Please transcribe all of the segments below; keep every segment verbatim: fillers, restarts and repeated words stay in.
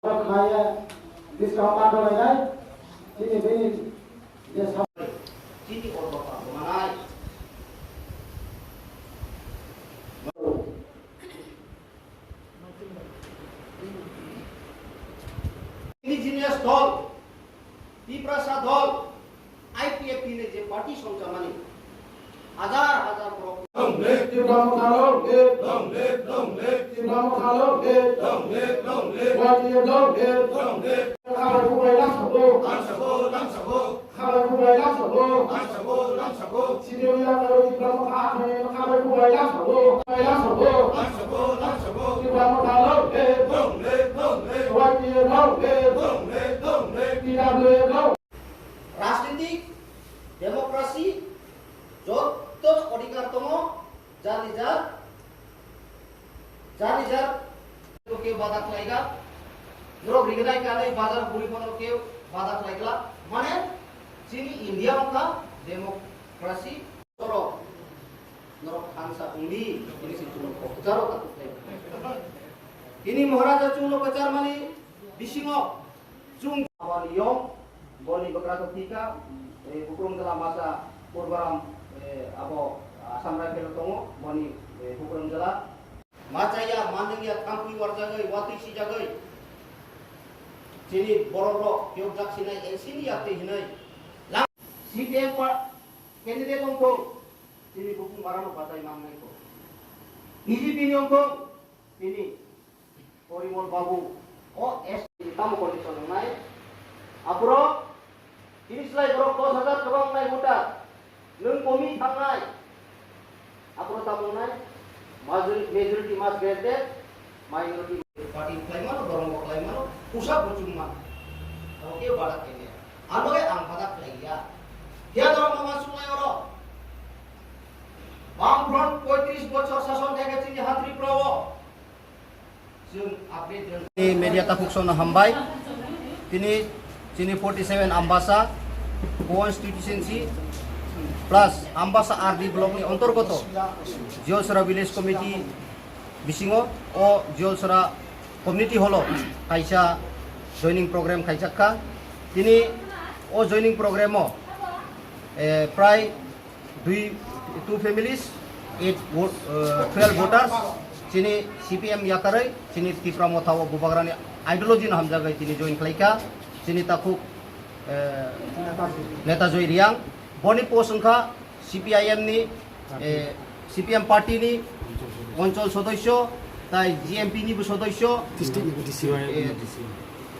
Khaye discount ma dolai nai. Chini bini je sa- Chini order pa manai. Indigenous dol, Tiprasa dol, I P F T ni je party songchamani, hajar hajar borok. Long live Tipra Motha, long live, long live, long live, Tipra Motha, long live, long live, long live, Y T F long live, long live. Khabai khubai lamsabo. Lamsabo, lamsabo. Khabai khubai lamsabo. Lamsabo, lamsabo. Sibirya karo Tipra Motha khabai khubai lamsabo. Khubai lamsabo. Lamsabo, lamsabo. Tipra Motha long live. Long live, long live. Y T F long live. Long live, long live. T W F long. Rajnitik, democracy, joto odhikar tongo, jani jar, jani jar, keu bada khlaika, norok rignai kanwi bazar buri phano keu bada khlaikla, mane chini India wngkha democracy, norok, norok thansa wngdi, tini si chwngno kwcharo ta khe. Tini Maharaja chwngno kwcharmani bisingo chwng abo niyom, boni bwkra kok thika, eh, Bukrung jela masa Purbaram, eh, abo Assam Rifle tongo, boni, eh, Bukrung jela. Ma chaya, ma nungya, thampui warjagwi, watwi sijagwi. Chini borok rok, yok jak sinai, N C ni yakti hinai. Lang-, C P M pa, candidate wngkho, chini bukung barano batai mangnai kho. B J P ni wngkho, chini Porimol Babu, o S T tamo condition wngnai. Aphuru, tini slai borok dos hajar kwbang wngnai voter. Nwng komi thangnai. Aphuru tamo wngnai. Majori-, majority must get that. Minority party khlai mano, borom bo khlai mano, pusa bo chung mano. Abo khe badak khe. Ano khe ang badak khlai ya. Khe dorok ma ma sunglai oro. Bam front poitris bochor sason theke chini hatri pro. Ni media takhuk sono hambai. Tini chini forty seven Ambasa constituency plus Ambasa R D block ni ontorgoto Jiolsora village committee bisingo o Jiolsora community hall o kaisa joining program khaijak kha. Tini o joining program o, eh, prai dui, two families, eight vo-, uh, twelve voters, chini C P M yakarwi, chini Tipra Motha o Bubagrani ideology no hamjagwi chini join khlaikha, chini takhuk, uh, Neta Joy Riang, boni post wngkha C P I M ni, eh, C P M party ni Onchol Sodosyo, tai G M P ni bo Sodosyo, District ni bo D C. Eh,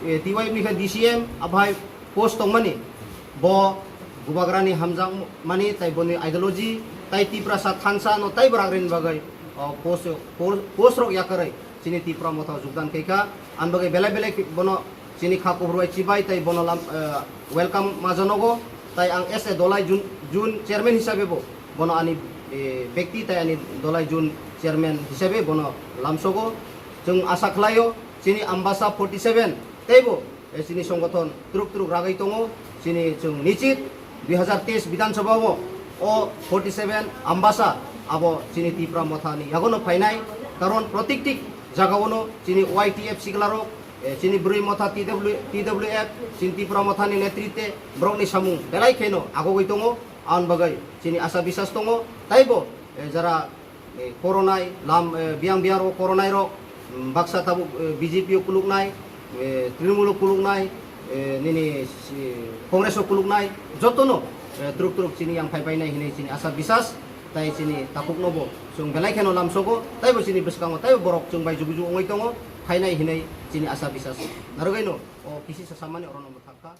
eh, T Y F ni khe D C M, abai post tongmani, bo Bubagrani hamjakmani, tai boni ideology, tai Tiprasa thansa no tai bwragrini bagwi, o, post, post, post rok yakarwi chini Tipra Motha o jogdan khaikha. Ang bagwi belai belai bono chini kha kuphur bai chibai tai bono lam, eh, welcome ma janogo. Tai ang as a Dolai Jun, Jun chairman hisabe bo bono ani, eh, bekti tai ani Dolai Jun chairman hisabe bono lamsogo. Chwng asa khlaio chini Ambasa forty seven teibo, eh, chini songgothon truk truk ragwi tongo. Chini chwng nichit dui hazar teis Bidhan Sabha o, o forty seven Ambasa abo chini Tipra Motha ni yagono phainai. Karon protikti jagaono chini Y T F siklarok, eh, chini Bwrwi Motha T W, T W F, chini Tipra Motha ni netritwe borokni samung belai kheno agogwi tongo. Aboni bagwi chini asa bisas tongo. Taibo, eh, jara eh, koronai, lam, eh, biyang biyang rok koronai rok, mm, baksa tabuk, eh, B J P o kuluknai, eh, Trinamool o kuluknai, eh, nini, si, Congress o kuluknai, jotono, eh, truk truk chini yang phai bainai hinwi chini asa bisas, tai chini takhukno bo chwng belai kheno lamsogo, taibo chini bwskango, taibo borok chwng bai jugu jugu wngwi tongo, phainai hinwi chini asa bisas. Narwgwino, o kisi sa samani orono mwthangkha.